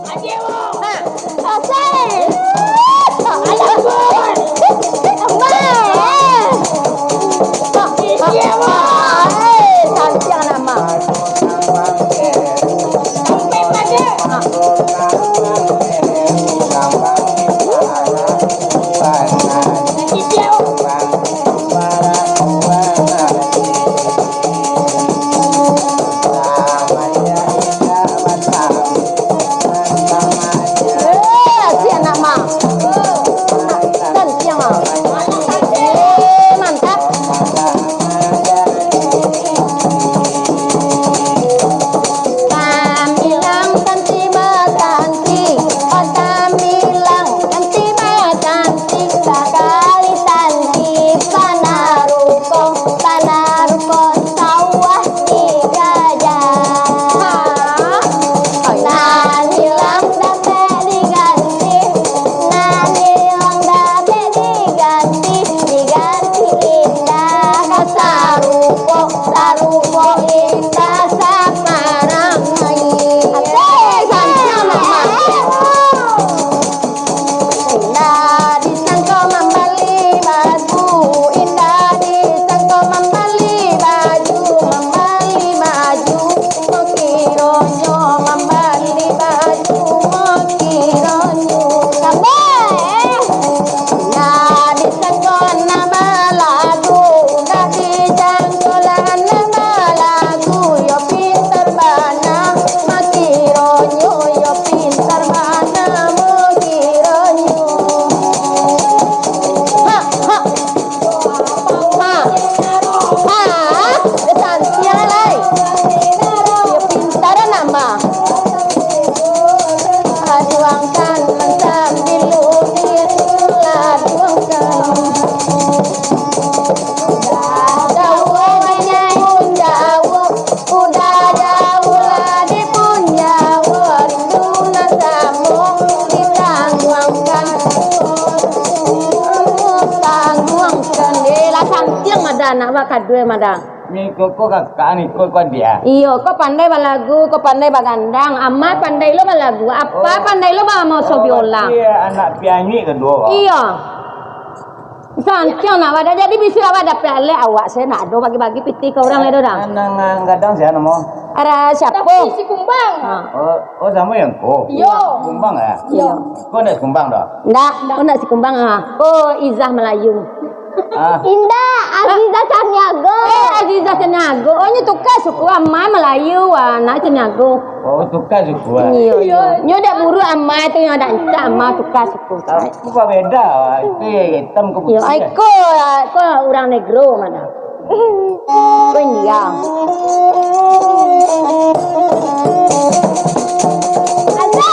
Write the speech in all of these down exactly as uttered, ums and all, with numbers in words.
Ha, asik. Alah, gue. Abai. Ha, ha, ha. Eh, cantik nama. Sampai pada. Ha. Eh, si anak mah. Santiang ah. Eh, mantap. Tambilang santi basanti, oh tambilang santi basanti, sakali santi panaruko, panaruko sawah digajah. Nan ilang dapek diganti, nan ilang dapek diganti, diganti indak ka sarupo, sarupo indak saparang lai. Asik, santiang, Mak. Indak disangko mambali baju, indak disangko mambali baju, mambali baju. Sakironyo mambali baju, sakironyo. Sampai, eh. Ndak disangko anak balagu, ndak disangko lah anak balagu, yo pintar bana, sakironyo yo pintar bana, sakironyo. Ha, ha. Ha. Ha. Santiang lai. Yo pintar nama. Aduangkan sambil ulin, aduangkan. Udah jauah di pun jauah, udah jauah di pun jauah, rindu nan samo ditangguangkan, tangguangkan. Eh, lah santiang madan, nak buat kadue madan. Ngikut ko kakak, ngikut ko adia. Iyo, ko pandai balagu, ko pandai bagandang. Amai pandai lo balagu, apa Oh. pandai lo bamaso Oh, biola. Berarti anak pianik kaduo, Bang? Iyo. Santiang nak wadah, jadi bisi awak dapek alek, awak se nak ado bagi-bagi pitih ka urang lai do, dah. Nan, nan gadang sia namo? Ada siapa? Tapi si Kumbang. Ha. Oh, oh, samo yang ko? Iyo. Kumbang, ya? Iyo. Ko ndak si Kumbang, dah? Ndak, ko ndak si Kumbang, ha. Ko Izah Melayu. Ah. Indak, Aziza Caniago. Eh, Aziza Caniago. Oh, nyo tukar suku, amai Melayu, anak Caniago. Oh, tukar suku, ah. Iyo, iyo. Nyo dak buruk amai tu, nyo dak rancak amai tukar suku. Tapi kok beda, ah. Itu yang hitam ke Iyo, putih, ai ya? Ko, ko urang negro mah. Ko India. Asik.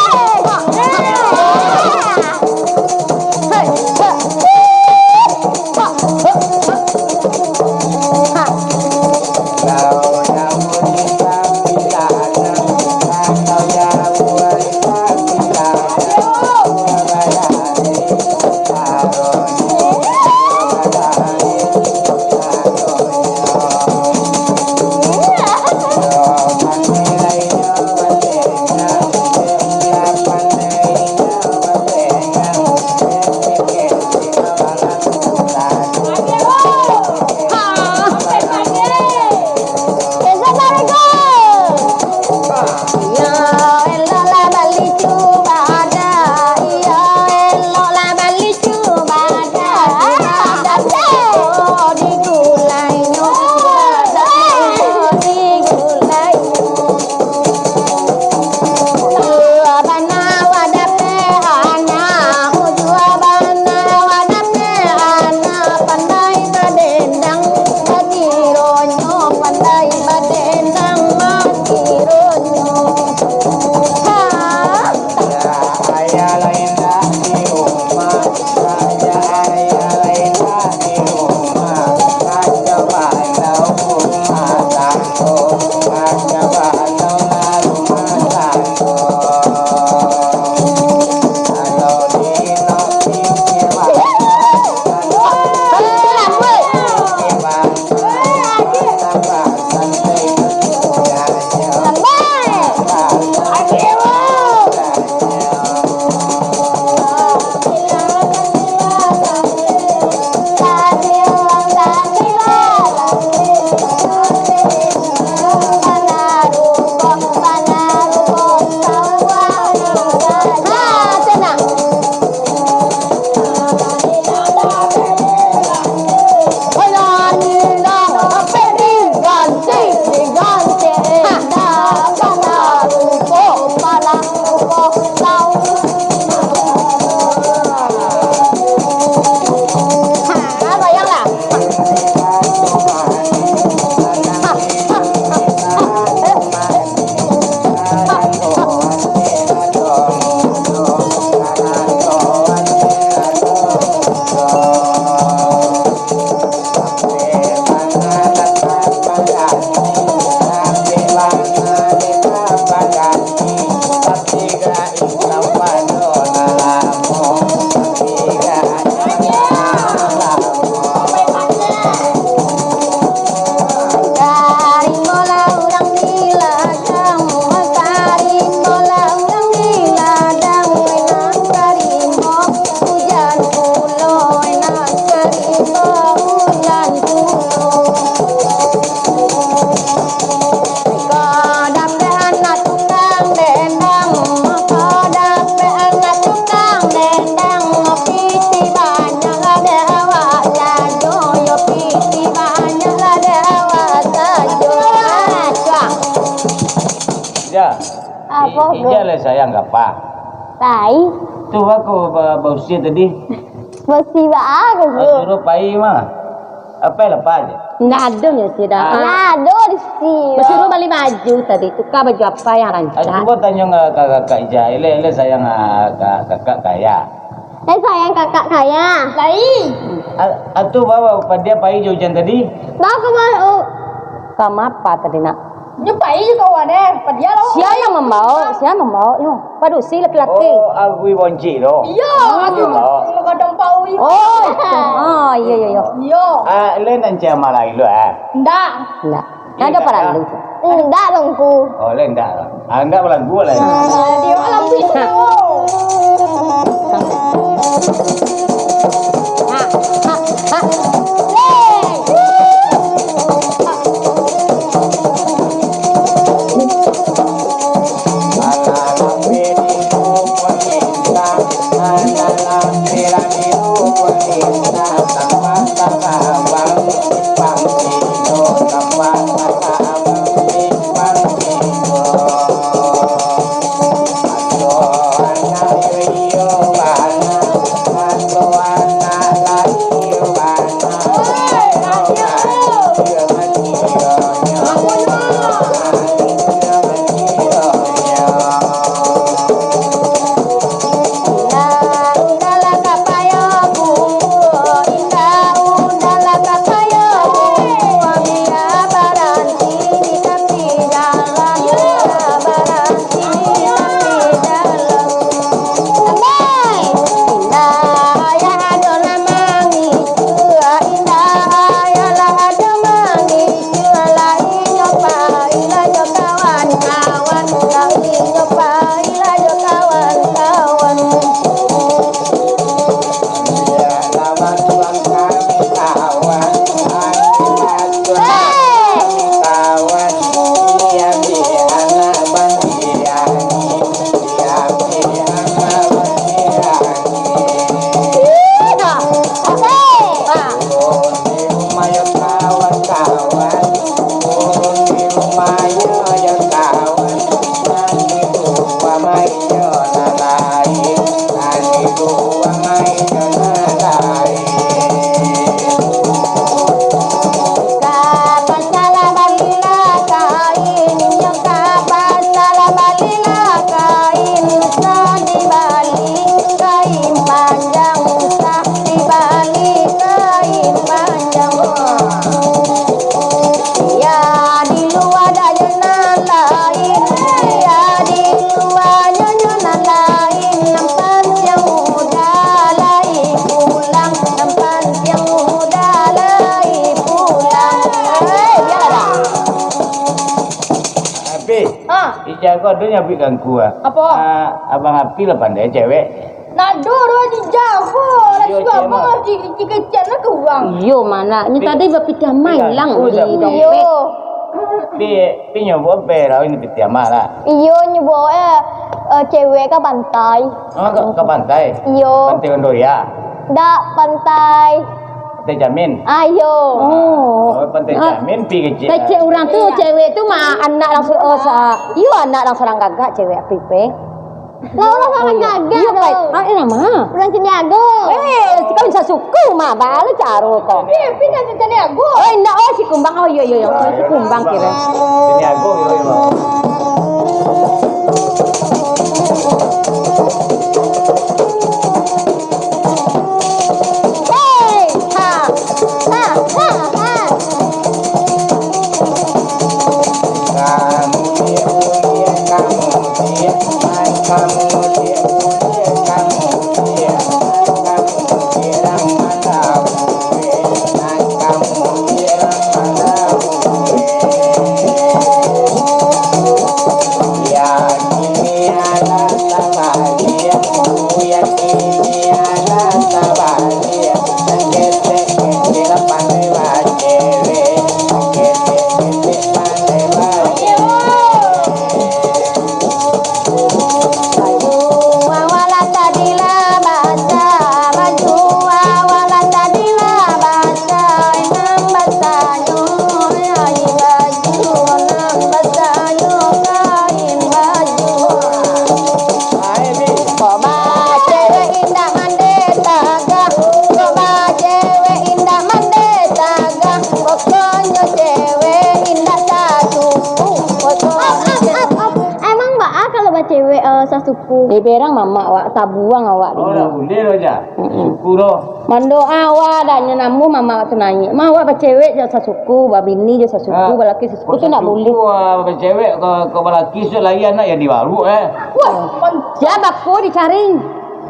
Tarimolah urang di ladang, tarimolah urang di ladang, nan tarimo ujan pulo, nan tarimo ujan pulo. Ko dapek anak tukang dendang, ko dapek anak tukang dendang, piti banyak lah dek awak jajo, yo piti banyak lah dek awak jajo. Ah, cuak. Ija. Apo, i-, Bro? Ija lah sayang ka apak. Lai. Tu aku ba-, bausia tadi. Bausia baa ko, Bro? Ah, suruah pai mah. Apai lapar je. Ndak ado nyo sih dah. Ah. Ndak ado di sini. Basuruah bali baju tadi. Tuka baju apai yang rancak. Ah, cubo tanyo ka, ka, ka Kakak Ija. Ilai, ilai sayang, ah, ka, kakak kaya. Eh, sayang kakak kaya. Lai. Ah, atu bawa padia pai jo ujan tadi? Bawa ke bawah, oh. Ka ma apak tadi, Nak? Nyo pai jo kawan eh, padia lo. Sia nan mambaok? Sia nan mambaoknyo? Padusi laki-laki. Oh, Agui Boncik tu. Iyo, oh, Agui Boncik, lo gadang paui. Oh, itu. Ah, iyo, iyo, iyo. Iyo. Ah, lai nan ciamah lai lo, eh? Ndak. Ndak. Ndak ado paralu tu. Ndak, Bangku. Oh, lai ndak. Ah, ndak balagu lai. Ah, dia malam tu. Ha. Ha, ha, ha. Api. Ha. Ija ko ado nyabuik ka angku ah. Apo? Ah, Abang Api lah pandai cewek. Nado doh di jago lah. Iyo, sudah cewek mah. Abang Api kecil-kecil lah ka urang. Iyo, ma nak? Nyo tadi bapitih amai hilang di dompet. Iyo. Pi, pi nyo buek berau ini piti amah lah. Iyo, nyo buek, eh, eh, cewek ka pantai. Ah, ka, ka pantai? Iyo. Pantai Gondoria? Ndak, pantai. Pantai Jamin? Ah, iyo. Oh. Oh, pantai Jamin pi kecek. Kecek urang tu, cewek tu mah anak langsung, oh, sa-, iyo, anak langsung urang gagak cewek Api pe. Lah, urang Sarangaga tu. Iyo, Pai. Ah, eh, nama? Urang Caniago. Eh, si kawin sasuku mah, baa caro ko. Eh, Pi nan Caniago. Eh, indak, oh, si Kumbang. Oh, iyo, iyo, iyo. Si Kumbang kiro. Caniago kiro, iyo. Hei, ha, ha, ha, ha. Kamu ni unik, kamu Kok bacewek indak mandeh tagah, kok bacewek indak mandeh tagah, pokoknyo cewek indak sasuku, pokoknyo cewek. Emang baa kalau bacewek, eh, sasuku? Diberang mamak awak, tabuang awak. Oh, dulu. Dak buliah doh, Ja. Mm-mm. Sasuku doh. Mandoa awak, dak nyo namuah mamak awak tu naiak. Mah awak bacewek jo sasuku, babini jo sasuku, ah, balaki sasuku tu ndak buliah. Kok sasuku, ah, bacewek, kok, kok balaki sasuku lain anak jadi baruak, eh. Wah, sia bako dicaring?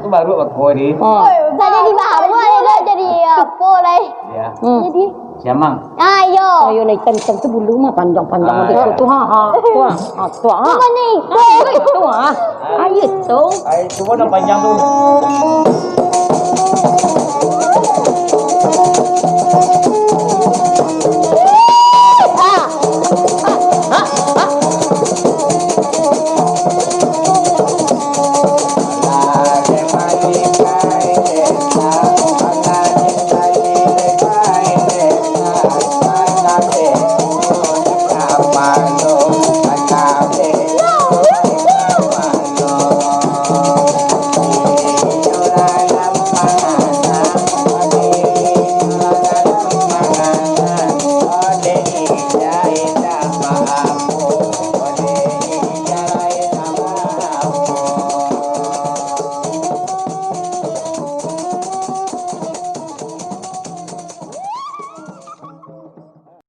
Tu baruak bako di. Oh. Oi, dak jadi baruak, dak jadi apo lai. Ya. Hmm. Jadi. Siamang. Ah, iyo. Ayo lah, ikan-ikan tu bulu mah panjang-panjang. Ah, beko ya. Tu, ha, ha. Tu, ha. Ah, tu, ha. Bukan ni. Ah, itu, ha. Ah, itu. Ah, itu pun yang panjang tu. Ah. Ah, ah, ah.